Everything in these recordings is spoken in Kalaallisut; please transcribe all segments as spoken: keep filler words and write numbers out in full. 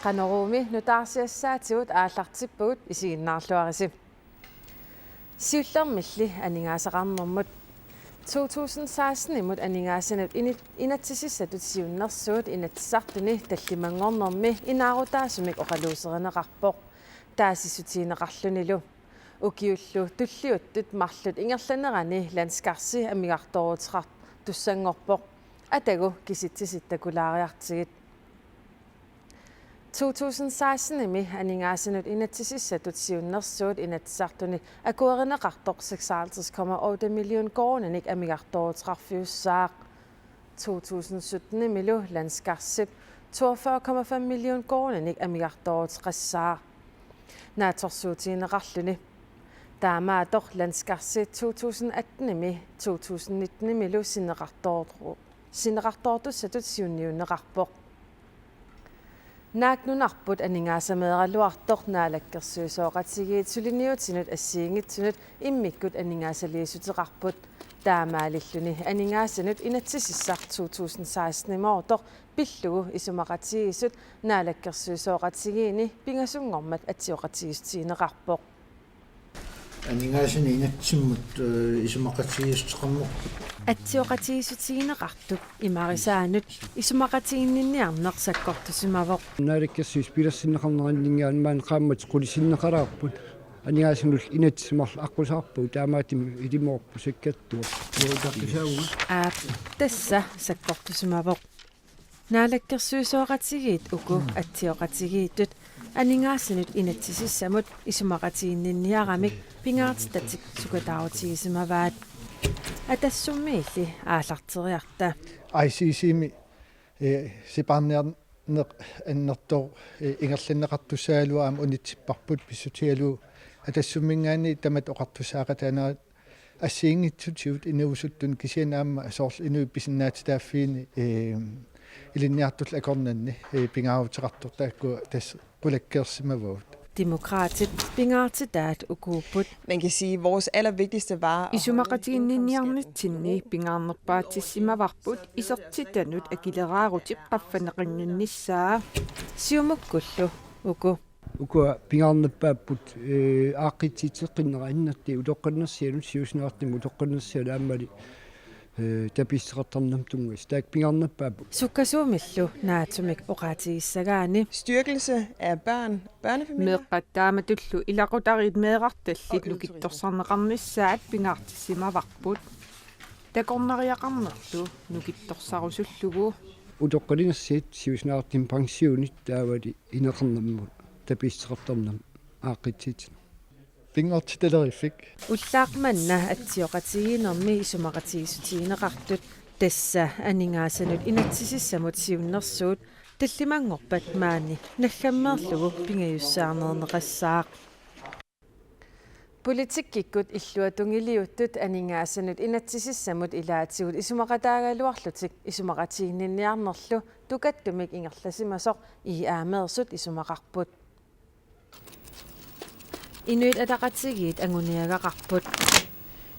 Anorumi nutaarsiassaatigut aallartippagut, isiginnaarluarisi. Siullermilli aningaasaqarnermut. To tusind seksten-imut aningaasanut init-, inatsisissatut siunnersuut Inatsisartuni tallimanngornermi inaarutaasumik oqaluuserineqarpoq, taasissutigineqarlunilu. Ukiullu tulliuttut marluk ingerlaneranni landskarsi amigartooruteqartussanngorpoq, atagu kisitsisit takulaariartigit. To tusind seksten-imi aningaasanut inatsisissatut siunnersuut Inatsisartuni akuerineqartoq seksoghalvtreds komma otte million koruuninik amigartooruteqarfiussaaq. To tusind sytten-imilu landskarsip toogfyrre komma fem million koruuninik amigartooruteqassaaq, naatsorsuutigineqarluni. Taamaattoq landskarsi to tusind atten-imi to tusind nitten-imilu sinneqartoor-, sinneqartoortussatut siunniunneqarpoq. Naak nunarput aningaasameeraluartoq naalakkersuisooqatigiit suliniutinut assigiinngitsunut immikkut aningaasaliissuteqarput. Taamaalilluni aningaasanut inatsisissaq to tusind seksten-imoortoq pillugu isumaqatigiissut naalakkersuisooqatigiinni pingasunngormat atsioqatigiissutigineqarpoq. Aningaasanik inatsimmut, eh, isumaqatigiissuteqarnerput. Atsioqatigiissutigineqartup imarisaanut isumaqatiginninniarneq sakkortusimavoq. Naalakkersuisut pilersinneqarneranninngaanniit maani qaammatit qulit sinneqalaarput. Aningaasanut inatsit marluk aqqusaarpagut, taamaattumik ilimoorpoq sakkortuaq. Uutaqqisaavut. Aap, tassa sakkortusimavoq. Naalakkersuisooqatigiit uku atsioqatigiittut aningaasanut inatsisissamut isumaqatiginninniaramik pingaartitatik sukataarutigisimavaat. Atassummiilli aallarteriarta. I C C-mi, eh, sipaarniarneq annertooq, eh, ingerlanneqartussagaluarami unitsipparput pissutigalugu Atassumminngaanniit tamatta oqartussaaqataanerat assigiinngitsutigut inuusuttunut kisianni aamma soorlu inuit pisinnaatitaaffiini, eh, ilinniartullu akornanni, eh, pingaaruteqartoq taakku tassa qulakkeersimavagut. Demokraatit pingaartitaat ukuupput. Man kan sige, at vores allervigtigste var at holde en indkomstskabende isumaqatiginninniarnitsinni pingaarnerpaatsissimavarput isertitanut akileraarutip qaffanneqannginnissaa. Siumukkullu uku. Ukua pingaarnerpaapput, eh, aaqqissuussineq annertuumik utoqqalinersianut, siusinaartumik utoqqalinersianut aammali, eh, tapiissuteqartarnermut tunngasut. Taakku pingaarnerpaapput. Sukkasuumillu naatsumik oqaatigissagaanni. Styrkelse af børn, børnefamilier. Meeqqat taamatullu ilaqutariit meerartallit nukittorsarneqarnissaat pingaartissimavarput. Takornariaqarnerlu nukittorsarusullugu. Utoqqalinersiat, siusinaartumik pensionit taavali ineqarnermut tapiissuteqartarnermut aaqqissuussineq. Pinngortitaleriffik. Ullaaq manna atsioqatigiinnermi isumaqatigiissutigineqartut, tassa aningaasanut inatsisissamut siunnersuut tallimanngorpat maani naggammerlugu pingajussaarneqassaaq. Politikkikkut illuatungiliuttut aningaasanut inatsisissamut ilaatigut isumaqataagaluarlutik isumaqatiginninniarnerlu tukattumik ingerlasimasoq I A-meersut isumaqarput. Inuit Ataqatigiit anguniagaqarput.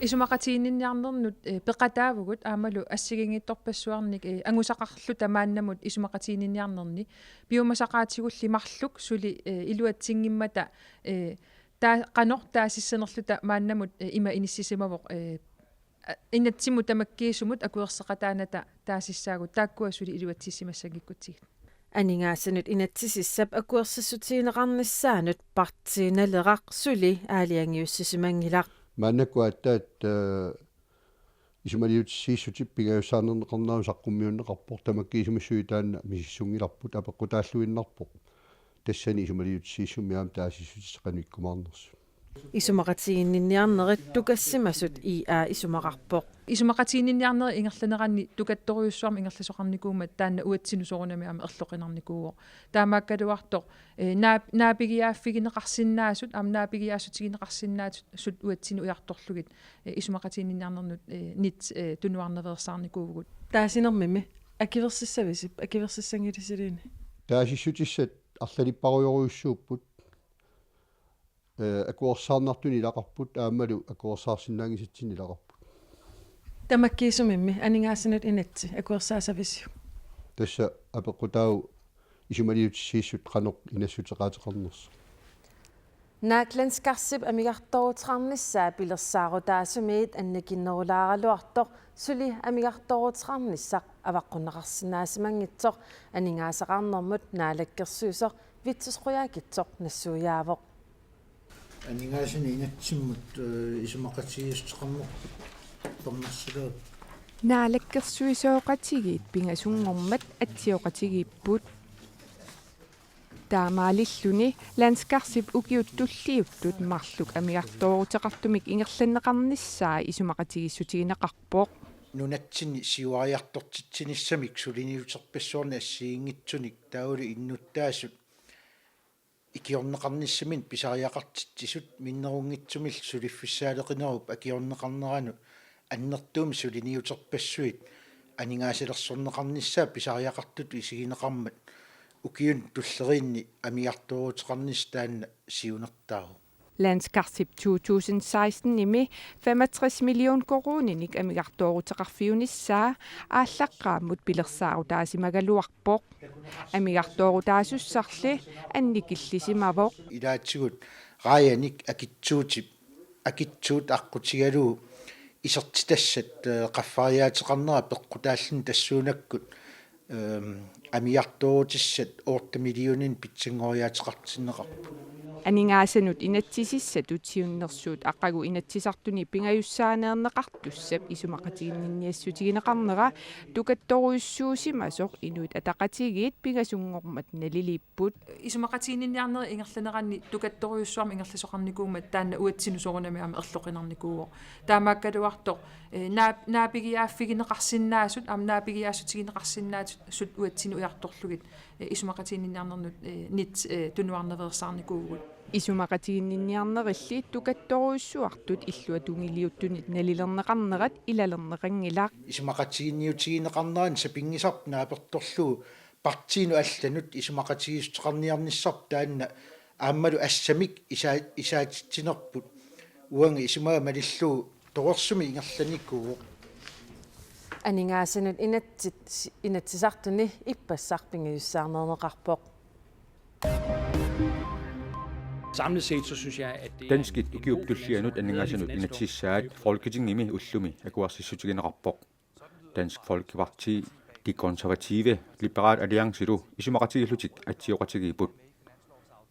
Isumaqatiginninniarnernut, eh, peqataavugut aammalu assigiinngitsorpassuarnik, eh, angusaqarluta maannamut isumaqatiginninniarnerni. Piumasaqaatigulli marluk suli, eh, iluatsinngimmata, eh, taa-, qanoq taasissanerluta maannamut, eh, ima inissisimavoq, eh, a-, inatsimmut tamakkiisumut akuerseqataanata taasissaagut, taakkua suli iluatsissimassanngikkutsigit. Aningaasanut inatsisissap akuersissutigineqarnissaanut Partii Naleraq suli aalajangiussisimanngilaq. Maannakkut aatsaat, eh, isumaliutissiissutip pingajussaarneqarneranut saqqummiunneqarpoq, tamakkiisumik suli taanna misissunngilarput, apeqqutaalluinnarpoq tassani isumaliutissiissummi aamma taasissutissaq qanoq ikkumaarnersut. Isumaqatiginninniarnerit tukassimasut I A isumaqarpoq. Isumaqatiginninniarnerit ingerlaneranni tukattorujussuarmik ingerlasoqarnikuummat taanna uatsinnut soorunami aamma erloqinarnikuuvoq. Taamaakkaluartoq, eh, naap-, naapigiaaffigineqarsinnaasut, aamma naapigiaassutigineqarsinnaasut uatsinnut ujartorlugit, eh, isumaqatiginninniarnernut, eh, nit, eh, tunuarnaveersaarnikuuvugut. Taasinermimi akuersissavisip, akuersissanngilisiliini? Taasissutissat arlalipparujorujussuupput. Eh, akuersaarnartunik ilaqarput aammalu akuersaarsinnaanngisatsinnik ilaqarput. Tamakkiisumimmi aningaasanut inatsit akuersaassaviuk? Tassa apeqqutaavoq isumaliutissiissut qanoq inassuteqaateqarnersoq. Naak Landskartip amigartooruteqarnissaa pilersaarutaasumiit annikinnerulaaraluartoq suli amigartooruteqarnissaq avaqqunneqarsinnaasimanngitsoq aningaasaqarnermut naalakkersuisoq Vittus Qujaukitsoq nassuiaavoq. Aningaasanik inatsimmut, eh, isumaqatigiissuteqarnerput pernersilaapput. Naalakkersuisooqatigiit pingasunngormat atsioqatigiipput. Taamaalilluni Landskartip ukiut tulliuttut marluk amigartooruteqartumik ingerlanneqarnissaa isumaqatigiissutigineqarpoq. Nunatsinni siuariartortitsinissamik suliniuterpassuarnik assigiinngitsunik taavalu innuttaasut ikiorneqarnissaminnik pisariaqartitsisut minnerunngitsumillu suliffissaaleqinerup akiorneqarneranut annertuumik suliniuterpassuit aningaasalersorneqarnissaat pisariaqartutut isigineqarmat ukiuni tulleriinni amigartooruteqarnissaq taanna siunertaavoq. Landskartip to tusind seksten-imi femogtres million koruuninik amigartooruteqarfiunissaa aallaqqaammut pilersaarutaasimagaluarpoq. Amigartoorutaasussarli annikillisimavoq. Ilaatigut raajanik akitsuutip, akitsuut aqqutigalugu isertitassat, eh, qaffariaateqarnera peqqutaalluni tassuunakkut, ehm, amigartoorutissat otte millioninit pitsanngoriaateqartinneqarpoq. Aningaasanut inatsisissatut siunnersuut aqagu inatsisartuni pingajussaaneerneqartussap isumaqatiginninniassutigineqarnera tukattorujussuusimasoq Inuit Ataqatigiit pingasunngormat naliliipput. Isumaqatiginninniarnerit ingerlaneranni tukattorujussuarmik ingerlasoqarnikuummat taanna uatsinnut soorunami aamma erloqinarnikuuvoq. Taamaakkaluartoq, eh, naap-, naapigiaaffigineqarsinnaasut, aamma naapigiaassutigineqarsinnaasut uatsinnut ujartorlugit, eh, isumaqatiginninniarnernut, eh, nit, eh, tunuarnaveersaarnikuuvugut. Isumaqatiginninniarnerilli tukattorujussuartut illuatungiliuttunit nalilerneqarnerat ilalerneqanngilaq. Isumaqatiginniutigineqarnerani sapinngisarput naapertorlugu partiinut allanut isumaqatigiissuteqarniarnissarput taanna aammalu assamik isaa-, isaatitsinerput uanga isumaga malillugu torersumik ingerlanikuuvoq. Aningaasanut inatsit-, inatsisartuni ippassaq pingajussaaneerneqarpoq. Samlet set, så synes jeg, at det er Danskit en ukiup god tullianut finanslov, aningaasanut denne finanslov. Inatsisissaat Folketingimi ullumi akuersissutigineqarpoq. Dansk Folkeparti, De Konservative, Liberal Alliancelu isumaqatigiillutik atsioqatigiipput.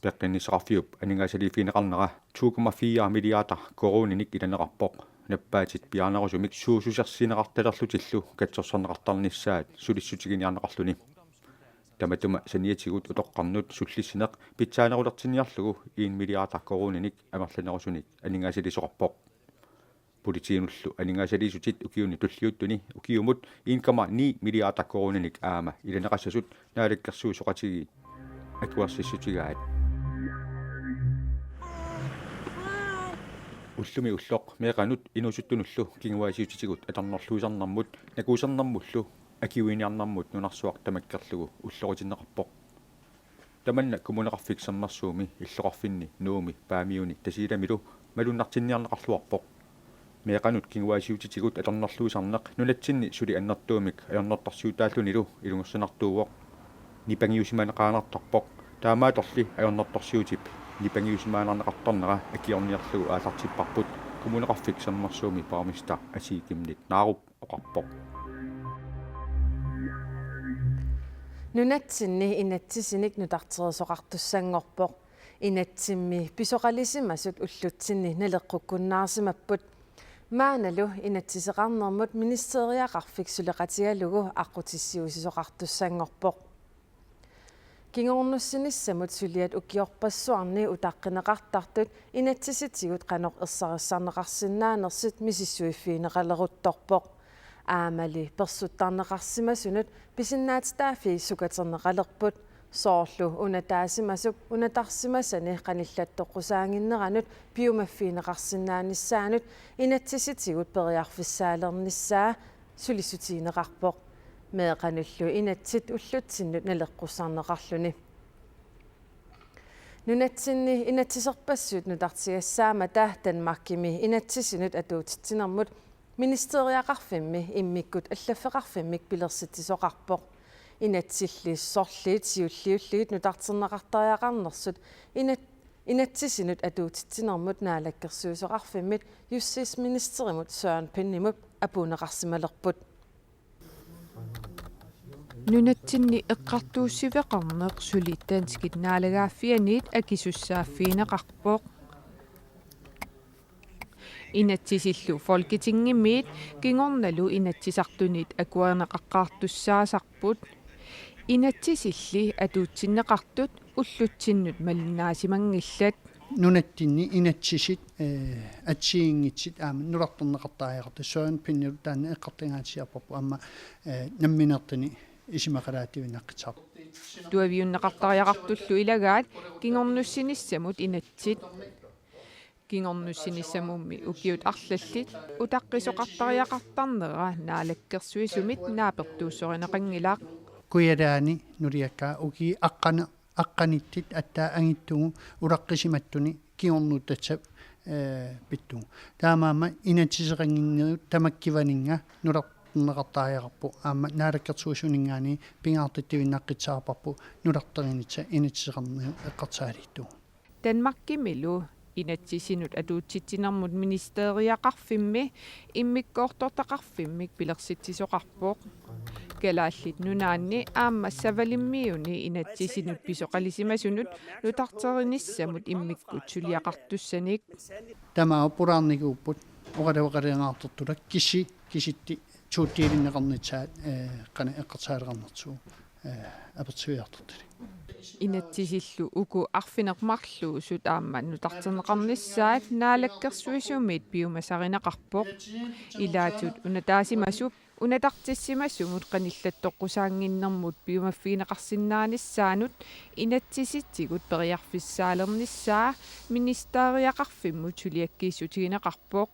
Peqqinnissaqarfiup aningaasaliiffigineqarnera to komma fire milliarder koruuninik ilaneqarpoq. Nappaatit piaarnerusumik suussusersineqartalerlutillu katsorsarneqartarnissaat sulissutiginiarneqarluni. Tamatuma saniatigut utoqqarnut sullissineq pitsaanerulertinniarlugu en milliarder koruuninik amerlanerusunik aningaasaliisoqarpoq. Politiinullu aningaasaliissutit ukiuni tulliuttuni ukiumut en komma ni milliarder koruuninik aamma ilaneqassasut naalakkersuisooqatigiit akuersissutigaat. Ullumi ulloq meeqqanut inuusuttunullu kinguaassiuutitigut atornerluisarnermut nakuusernermullu akiuiniarnermut nunarsuaq tamakkerlugu ulloritinneqarpoq. Tamanna Kommuneqarfik Sermersuumi illoqarfinni Nuummi, Paamiuni Tasiilamilu malunnartinniarneqarluarpoq. Meeqqanut kinguaassiuutitigut atornerluisarneq nunatsinni suli annertuumik ajornartorsiutaallunilu ilungersunartuuvoq. Nipangiusimaneqaannartarpoq. Taamaattorli ajornartorsiutip nipangiusimaannarneqartarnera akiorniarlugu aallartipparput, Kommuneqarfik Sermersuumi borgmester Asii Chemnitz Narup oqarpoq. Nunatsinni inatsisinik nutarterisoqartussanngorpoq. Inatsimmi pisoqalisimasut ullutsinni naleqqukkunnaarsimapput. Maannalu inatsiseqarnermut ministeriaqarfik suleqatigalugu aqqutissiuussisoqartussanngorpoq. Kingornussinissamut suliat ukiorpassuarni utaqqineqartartut inatsisitigut qanoq ersarissarneqarsinnaanersut misissuiffigineqaleruttorpoq. Aammali persuttarneqarsimasunut pisinnaatitaaffii sukaterneqalerput. Soorlu unataasimasuk unatarsimasani qanillattoqqusaannginneranut piumaffigineqarsinnaanissaanut inatsisitigut periarfissaalernissaa sulissutigineqarpoq. Meeqqanullu inatsit ullutsinnut naleqqussarneqarluni. Nunatsinni inatsiserpassuit nutartigassaammata Danmarkimi inatsisinut atuutitsinermut ministeriaqarfimmi immikkut allaffeqarfimmik pilersitsisoqarpoq. Inatsilli sorliit siulliullugit nutarterneqartariaqarnersut inat-, inatsisinut atuutitsinermut naalakkersuisoqarfimmit justitsministerimut Søren Pindemut apuunneqarsimalerput. Nunatsinni eqqartuussiveqarneq suli danskit naalagaaffianit akisussaaffigineqarpoq. Inatsisillu Folketingimiit kingornalu Inatsisartunit akuerineqaqqaartussaasarput. Inatsisilli atuutsinneqartut ullutsinnut malinnaassimanngillat. Nunatsinni inatsisit, eh, assigiinngitsut aamma nutarterneqartariaqartut, Søren Pindemut taanna eqqartungaatsiarparput aamma, eh, nammineerluni isumaqalaatiinnaqqissaarpoq. Tuaviunneqartariaqartullu ilagaat kingornussinissamut inatsit. Kingornussinissamummi ukiut arlallit utaqqisoqartariaqartarnera naalakkersuisumit naapertuussorineqanngilaq. Kujataani nuliakka ukiut aqqani-, aqqanittut aatsaat angisuugunik ulaqqisimattuni kingornuutassap, eh, pittugu. Taamaammat inatsiseqannginnerut tamakkuvaninnga nutarterneqartariaqarpoq aamma naalakkersuisuninngaanniit pingaartittuinnaqqissaarparput nutarterinissaq inatsiseqarnerup eqqarsaatigalugu. Danmarkimilu inatsisinut atuutitsinermut ministeriaqarfimmi immikkoortortaqarfimmik pilersitsisoqarpoq. Kalaallit Nunaanni aamma Savalimmiuni inatsisinut pisoqalisimasunut nutarterinissamut immikkut suliaqartussanik. Tamaat pulaarnikuupput oqaloqatigiinngitsorsuaq kisi-, kisitsisit suutiilinneqarnissaat, eh, qanoq eqqarsaaleqarnersugut, eh, apersuiartortalik. Inatsisillu uku arfineq-marluusut aamma nutarterneqarnissaat naalakkersuisumit piumasarineqarpoq. Ilaatut unataasimasut unatartissimasumut qanillattoqqusaannginnermut piumaffigineqarsinnaanissaanut inatsisitigut periarfissaalernissaa ministeriaqarfimmut suliakkiissutigineqarpoq.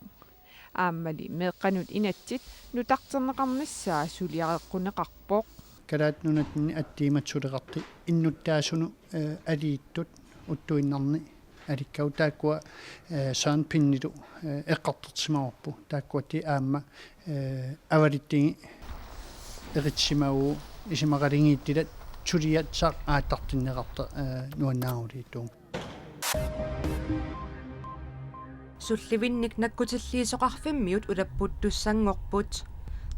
Aammali meeqqanut inatsit nutarterneqarnissaa suliareqquneqarpoq. Kalaallit Nunaanni attiimatsuleqartut innuttaasunut, eh, aliittut uttuinnarni alikkavut taakkua, eh, Søren Pindemilu, eh, eqqartorsimavarput. Taakkuattut aamma, eh, avalittigit eqitsimavut isumaqalinngitsulat suliassaq aallartinneqartoq, eh, nuannaaruliuttut. Sullivinnik nakkutilliisoqarfimmiut ulapputtussanngorput.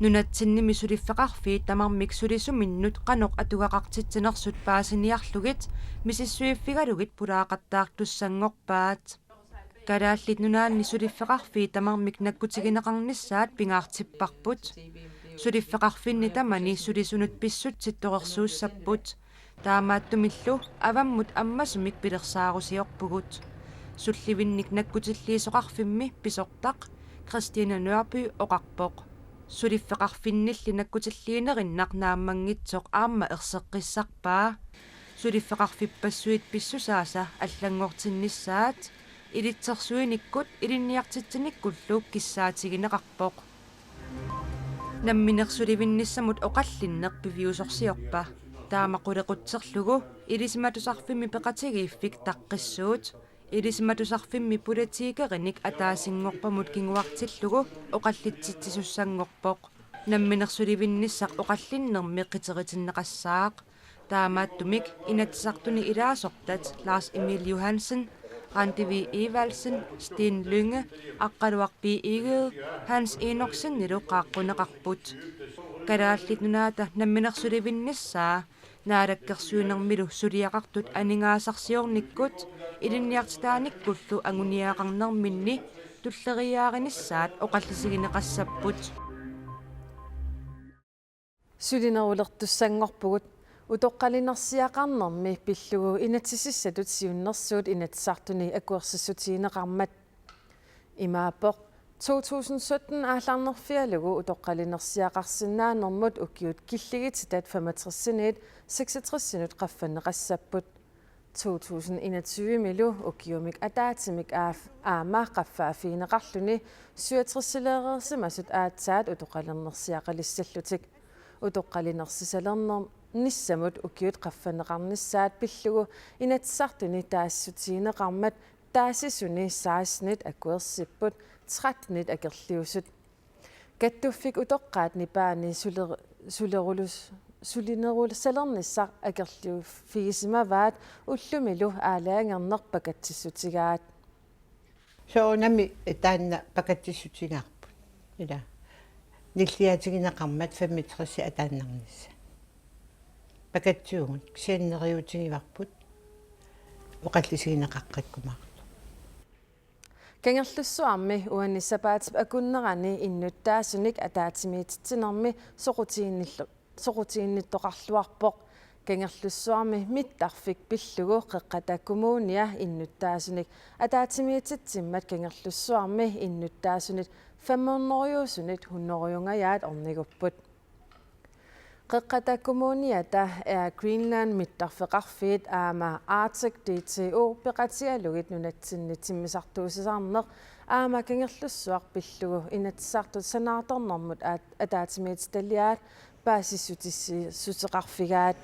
Nunatsinnimi suliffeqarfiit tamarmik sulisuminnut qanoq atugaqartitsinersut paasiniarlugit misissuiffigalugit pulaaqattaartussanngorpaat. Kalaallit Nunaanni suliffeqarfiit tamarmik nakkutigineqarnissaat pingaartipparput. Suliffeqarfinni tamani sulisunut pissutsit torersuussapput. Taamaattumillu avammut ammasumik pilersaarusiorpugut. Sullivinnik nakkutilliisoqarfimmi pisortaq Christine Nørby oqarpoq. Suliffeqarfinnilli nakkutilliinerinnaq naammanngitsoq aamma erseqqissarpaa. Suliffeqarfippassuit pissusaasa allanngortinnissaat ilitsersuinikkut ilinniartitsinikkullu kissaatigineqarpoq. Nammineq sulivinnissamut oqallinneq piviusorsiorpa? Taama qulequtserlugu Ilisimatusarfimmi peqatigiiffik taqqissuut. Ilisimatusarfimmi politikerinik ataasinngorpamut kinguartillugu oqallitsitsisussanngorpoq. Nammineq sulivinnissaq oqallinnermi qiterititinneqassaaq. Taamaattumik Inatsisartuni ilaasortat Lars Emil Johansen, Randi V. Evaldsen, Steen Lynge, Aqqaluaq B. Egede, Hans Enoksenilu qaaqquneqarput. Kalaallit Nunaata nammineq sulivinnissaa naalakkersuinermilu suliaqartut aningaasarsiornikkut ilinniartitaanikkullu anguniagaqarnerminni tulleriiaarinissaat oqallisigineqassapput. Sulinerulertussanngorpugut. Utoqqalinersiaqarnermi pillugu inatsisissatut siunnersuut Inatsisartuni akuersissutigineqarmat. Imaappoq to tusind sytten aallarnerfigalugu utoqqalinersiaqarsinnaanermut ukiut killigititat femogtresiniit seksogtresinut qaffanneqassapput. To tusind enogtyvemilu ukiumik ataatsimik aaf-, aamma qaffaaffigineqarluni syvogtresileereersimasut aatsaat utoqqalinersiaqalissallutik. Utoqqalinersisalernissamut ukiut qaffanneqarnissaat pillugu Inatsisartuni taasissutigineqarmat taasisuni sekstenit akuersipput, trettenit akerliusut. Kattuffik utoqqaat nipaani suler-, sulerulus-, sulinerusalernissaq akerliuffigisimavaat ullumilu aalajangerneq pakatsissutigaat. Soorunami taanna pakatsissutigaarput. Ila. Nilliaatigineqarmat femogtres ataannarnissaq. Pakatsivugut, kisianni neriuutigivarput oqallisigineqaqqikkumaartoq. Kangerlussuarmi uani sapaatip akunnerani innuttaasunik ataatsimiititsinermi soqutiginnillu-, soqutiginnittoqarluarpoq. Kangerlussuarmi mittarfik pillugu Qeqqata Kommunia innuttaasunik ataatsimiititsimmat Kangerlussuarmi innuttaasunit femhundredeusuni hunnorujungajaat ornigupput. Qeqqata Kommuniata Air Greenland mittarfeqarfiit aamma Arctic D T O peqatigalugit nunatsinni timmisartuussisarneq aamma Kangerlussuaq pillugu Inatsisartut sanaartornermut aat-, ataatsimiititaliaat paasissutissiissuteqarfigaat.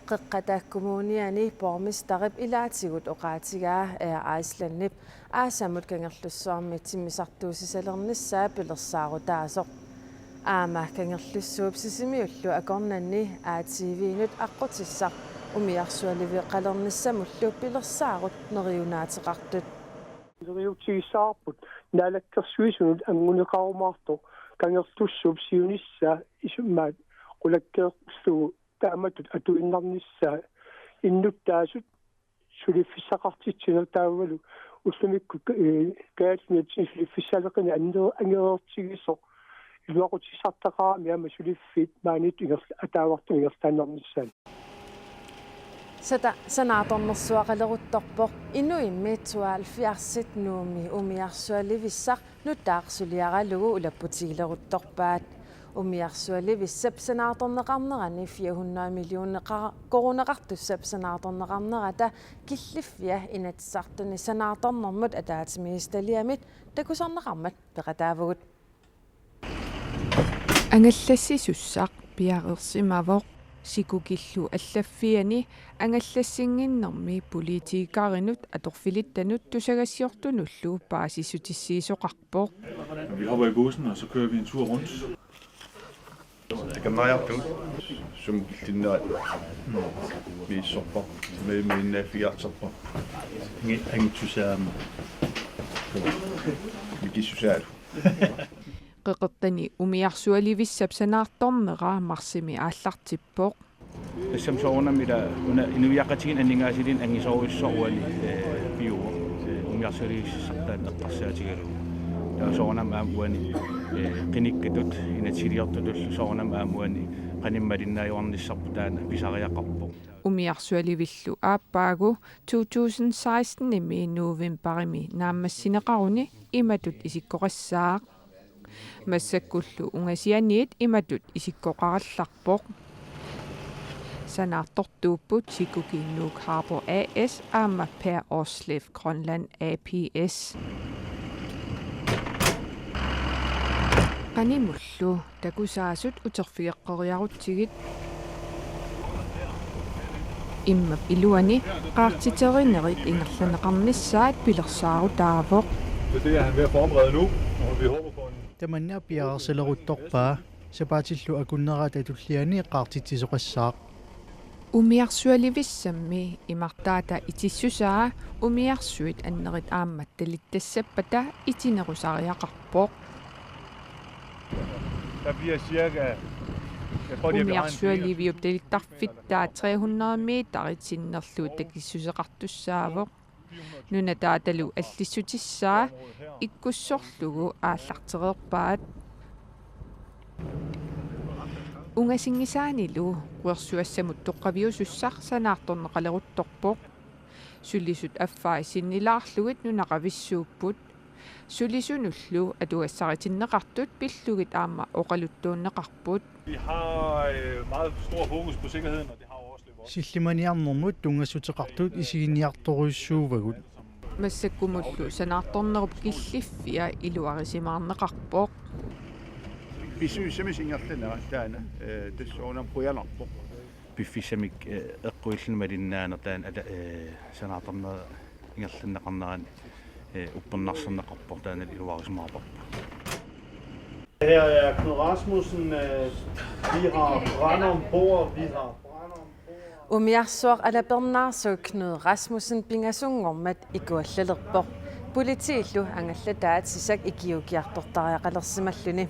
Qeqqata Kommuniani borgmesterip ilaatigut oqaatigaa Air Icelandip aasamut Kangerlussuarmi timmisartuussisalernissaa pilersaarutaasoq. Aamma Kangerlussuup Sisimiullu akornanni A T V-nut aqqutissaq umiarsualiveqalernissamullu pilersaarut neriunaateqartut. Neriuutigissavarput Naalakkersuisunut anguneqarumaartoq Kangerlussuup siunissaa isummaat qulakkeerlugu taamatut atuinnarnissaa innuttaasut suliffissaqartitsineq taavalu ullumikkut, eh, Kalaallit Nunatsinni suliffissaaleqineq anner-, angereertigisoq iluaqutissartaqarami aamma suliffiit maaniittut ingerl-, ataavartumik ingerlaannarnissaat. Sata-, sanaartornersuaqaleruttorpoq inuimmi tooghalvfjerdsit Nuummi umiarsualivissaq nutaaq suliaralugu ulapputigileruttorpaat. Umiarsualivissap sanaartorneqarnerani fire hundrede millioner qa-, koruuneqartussap sanaartorneqarnerata killiffia Inatsisartuni sanaartornermut ataatsimiititaliamit takusarneqarmat peqataavugut. Angallassisussaq piareersimavoq. Sikukillu allaffiani angallassinnginnermi politikerinut atorfilittanut tusagassiortunullu paasissutissiisoqarpoq. Vi hopper i bussen, og så kører vi en tur rundt. Takannaariartugut sumut killinnerat misissorpara. Mami minnaaffigiartorpara. Angi-, angitsusaam. Mikissusaalu. Qeqertani umiarsualivissap sanaartornera marsimi aallartippoq. Tassami soorunami ila una inuiaqatigiinni aningaasaliinni angisoorujussuaq uani, eh, pivoq, eh, umiarsualivissassartaa eqqarsaatigalugu. Taava soorunami aamma uani, eh, qinikkatut inatsisiliortutullu soorunami aamma uani qanimut malinnaajuarnissarput taanna pisariaqarpoq. Umiarsualivillu aappaagu to tusind seksten-imi novembarimi naammassineqaruni imatut isikkoqassaaq. Massakkullu ungasianiit imatut isikkoqarallarpoq. Sanaartortuupput Sikuki Nuuk Harbor A/S aamma Per Aarsleff Grønland A/S. Qanimullu takusaasut uterfigeqqeriarutsigit. Immap iluani qaartiterinerit ingerlanneqarnissaat pilersaarutaavoq. Så det er han ved at forberede nu, og vi håber på en Tamanna piareersaleruttorpaa, sapaatillu akunnerata tulliani qaartitsisoqassaaq. Umiarsualivissammi imartaata itissusaa umiarsuit annerit aamma talittassappata itinerusariaqarpoq. Der bliver cirka, jeg tror, de har beregnet Umiarsualiviup talittarfittaa tre hundrede meterit sinnerlugu takissuseqartussaavoq. Nunataatalu allissutissaa ikkussorlugu aallartereerpaat. Ungasinngisaanilu quersuassamut toqqaviusussaq sanaartorneqaleruttorpoq. Sulisut affai sinnilaarlugit nunaqavissuupput. Sulisunullu atugassaritinneqartut pillugit aamma oqaluttuunneqarput. Vi har, øh, meget stor fokus på sikkerheden, og det har jo også Sillimaniarnermut tunngassuteqartut isiginiartorujussuuvagut. Massakkumullu sanaartornerup killiffia iluarisimaarneqarpoq. Pissusissami ingerlanera taanna, eh, tassuuna qujanarpoq. Piffissamik, eh, eqquilluni malinnaaneq taanna ata-, eh, sanaartornera ingerlanneqarnerani, eh, uppernarserneqarpoq taanna iluarisimaarparput. Her er Knud Rasmussen. Øh, vi har brand ombord. Vi har brand ombord. Umiarsuaq alapernaarsoq Knud Rasmussen pingasunngormat ikuallalerpoq. Politiillu angallataat SISAK ikiuukkiartortariaqalersimalluni.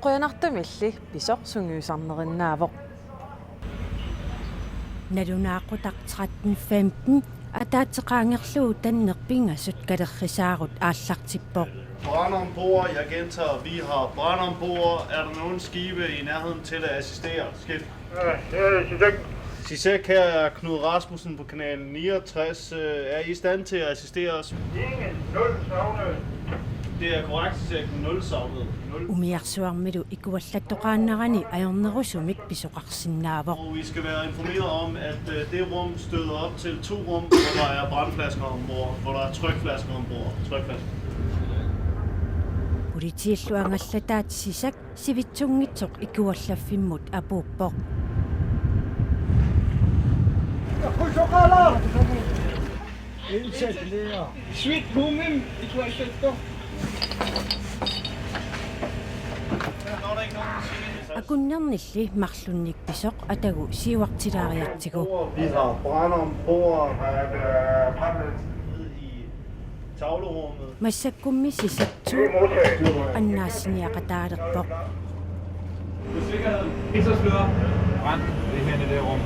Qujanartumilli pisoq sungiusarnerinnaavoq. Nalunaaqutaq tretten femten ataatsip qaangerlugu tanneq pingasut kalerrisaarut aallartippoq. Brand ombord. Jeg gentager, vi har brand ombord. Er der nogen skibe i nærheden til at assistere? Skift. Øh, øh, SISAK. SISAK, her er Knud Rasmussen på kanal niogtres. Øh, er I i stand til at assistere os? Ingen, nul savnet. Det er korrekt, SISAK, nul savnet. Nul. Umiarsuarmilu ikuallattoqaannarani ajornerusumik pisoqarsinnaavoq. Og I skal være informeret om, at, øh, det rum støder op til to rum, hvor der er brandflasker ombord, hvor der er trykflasker ombord. Trykflasker. Politiillu angallataat SISAK sivitsunngitsoq ikuallaffimmut apuuppoq. Sweet Boomim ikuallattoq. Akunnernilli marlunnik pisoq atagu siuartilaariartigu. Vi har brand ombord. Hvad er det? Brand ned i tavlerummet. Massakkummi SISAK to annaasiniaqataalerpoq. Sikkerheden. Ikke så sløret. Brand. Det er her i det rum.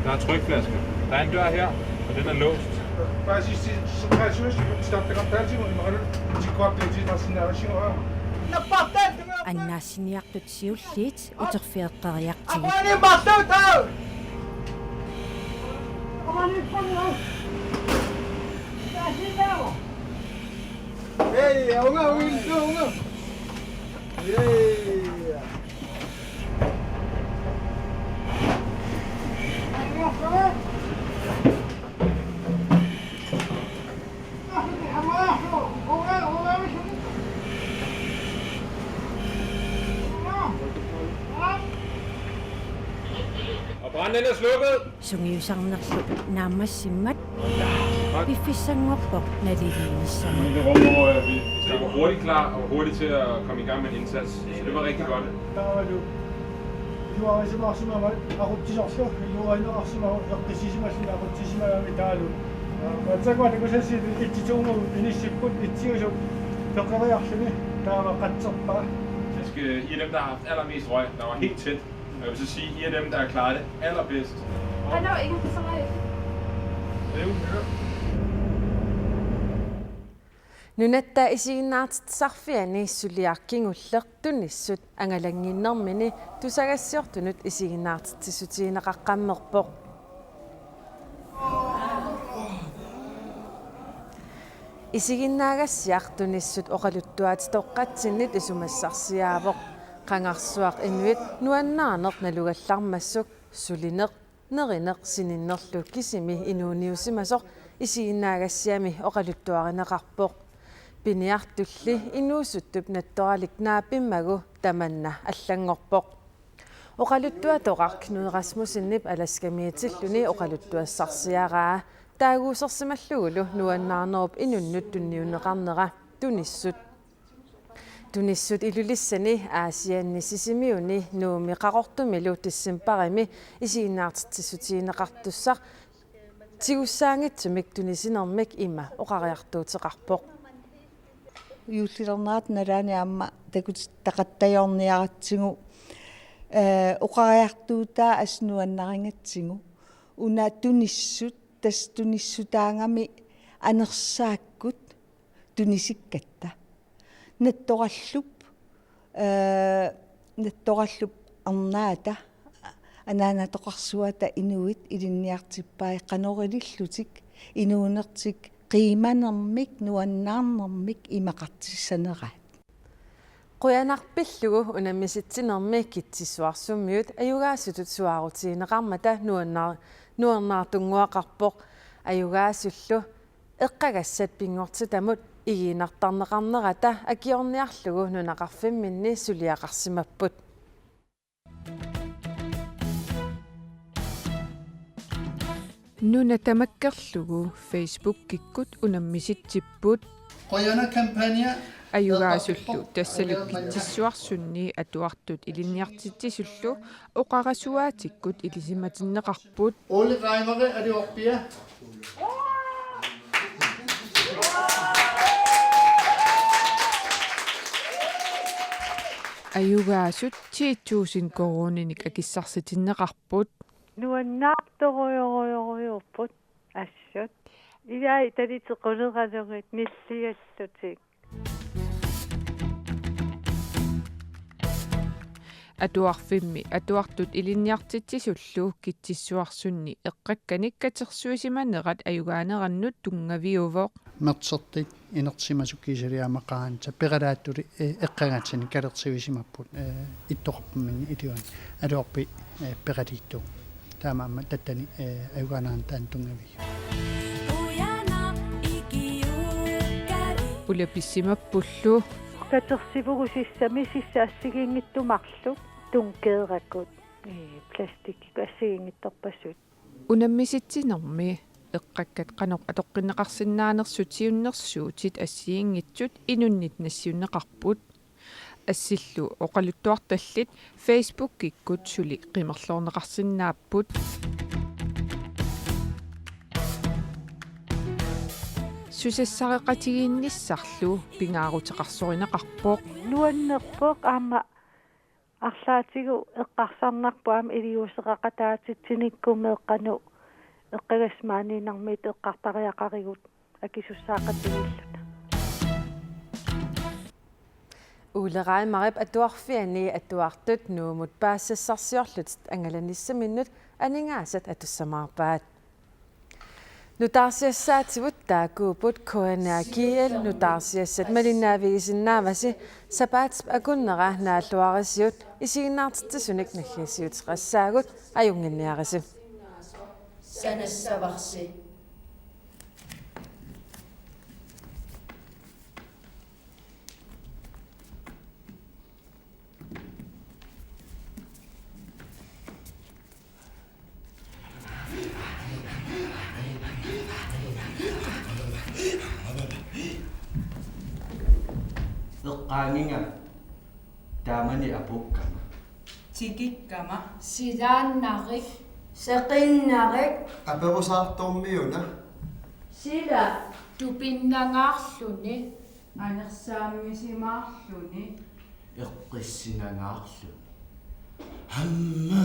Der er trykflasker. Der er en dør her, og den er låst. Bare sidst, så tre og tyve, så kan vi starte det godt. Der er altid noget, man kan løbe. Til godt, det er til, der er sådan, der er sådan noget. Annaasiniartut siulliit uterfigeqqeriartigit. Hey, unga, unga, unga. Hey. Og branden er slukket. Sungiusarnerlu naammassimmat piffissanngorpoq naliliinissamut. Det rum, hvor, øh, vi, vi var hurtigt klar og var hurtigt til at komme i gang med en indsats. Så det var rigtig godt. Iluarisimaqarsimammat aqutsisorlu, iluarineqarsimavoq eqqissisimalluni aqutsisimagami taavalu. Aatsaat takusassi et-et-to-mut inissipput, et-et-to-p peqeriarluni taava qatserpaa. Jeg skal, I er dem, der har haft allermest røg. Der var helt tæt. Og jeg vil så sige, I er dem, der har klaret det allerbedst. Hallo, ingen på vej. Nunatta isiginnaartitsisarfiani suliaq kingulleq tunissut angalannginnermini tusagassiortunut isiginnaartitsissutigineqaqqammerpoq. Isiginnaagassiaq tunissut oqaluttuaatitoqqatsinnit isumassarsiaavoq. Qangarsuaq inuit nuannaarneq nalugallarmassuk sulineq, nerineq sininnerlu kisimi inuuniusimasoq isiginnaagassiami oqaluttuarineqarpoq. Piniartulli inuusuttup nattoralik naapimmagu tamanna allanngorpoq. Oqaluttuatoqaq Knud Rasmussenip Alaskamiitilluni oqaluttuassarsiaraa taaguusersimallugulu nuannaarnerup inunnut tunniunneqarnera tunissut. Tunissut Ilulissani, Aasianni Sisimiuni, Nuummi Qaqortumilu decembarimi isiginnaartitsissutigineqartussaq tigussaanngitsumik tunisinermik ima oqariartuuteqarpoq. Juullilernerata nalaani aamma takutitaqattajoorniaratsigu, ee, oqariartuutaa assut nuannarigatsigu. Una tunissut, tassa tunissutaagami anersaakkut tunisikkatta. Nattorallup, ee, nattorallup arnaata, anaanatoqarsuata inuit ilinniartippai qanoq ilillutik inuunertik qiimanermik nuannaarnermik imaqartissaneraat. Qujanaq pillugu unammisitsinermi Kitsissuarsummiut ajugaasutut suaarutigineqarmata nuannaar-, nuannaartunnguaqarpoq. Ajugaasullu eqqagassat pinngortitamut igiinnartarneqarnerata akiorniarlugu nunaqarfimminni suliaqarsimapput. Nuna tamakkerlugu Facebookikkut unammisitsipput. Qujana kampanja. Ajugaasullu tassalu Kitsissuarsunni atuartut ilinniartitsisullu oqarasuaatikkut ilisimatinneqarput. Ole Reimere, Atuarpia. Ajugaasut ti tusind koruuninik akissarsitinneqarput. Nuannaartorujorujorujorput assut. Ilai taliteqquleralugit nilliallutik. Atuarfimmi atuartut ilinniartitsisullu Kitsissuarsunni eqqakkanik katersuisimanerat ajugaanerannut tunngaviuvoq. Mertsertit inersimasut kiisami aamma qaansa peralaattuli, eh, eqqagatsinik katersuisimapput, eh, ittoqarpumminni iluani atuarfik, eh, peraliittuuvoq. Taamaammat tassani, eh, ajugaanerannut taanna tunngaviuvoq. Ulapissimappullu. Katersivugut sissami sissat assigiinngitsut marluk, tunkeerakut, eh, plastikkikkut assigiinngitsorpassuit. Unammisitsinermi eqqakkat qanoq atoqqinneqarsinnaanersut siunnersuutit assigiinngitsut inunnit nassiunneqarput. Assillu oqaluttuartallit Facebookikkut suli qimerloorneqarsinnaapput. Susassaqatigiinnissarlu pingaaruteqarsorineqarpoq. Nuannerpoq aamma arlaatigut eqqarsarnarpoq aamma iliuuseqaqataatitsinikku meeqqanut eqqagassimaaniinnarmiittut eqqartariaqarigut akisussaaqatigiilluta. Ole Reimerip atuarfiani atuartut Nuummut paasisassarsiorlutik angalanissaminnut aningaasat atussamaarpaat. Nutaarsiassaativut taakkuupput K N R G L nutaarsiassat malinnaavigisinnaavasi sapaatip akunnera naalluarisigut isiginnaartitsisunik naggasiuteqassaagut ajunnginniarisi. Sanassavarsi. Eqqaanngingama taamani apuukkama. Tikikkama. Silaannarik. Seqinnarik. Aperusaartormiuna. Sila. Tupinnangaarluni. Anersaammisimaarluni. Eqqissinangaarluni. Aamma.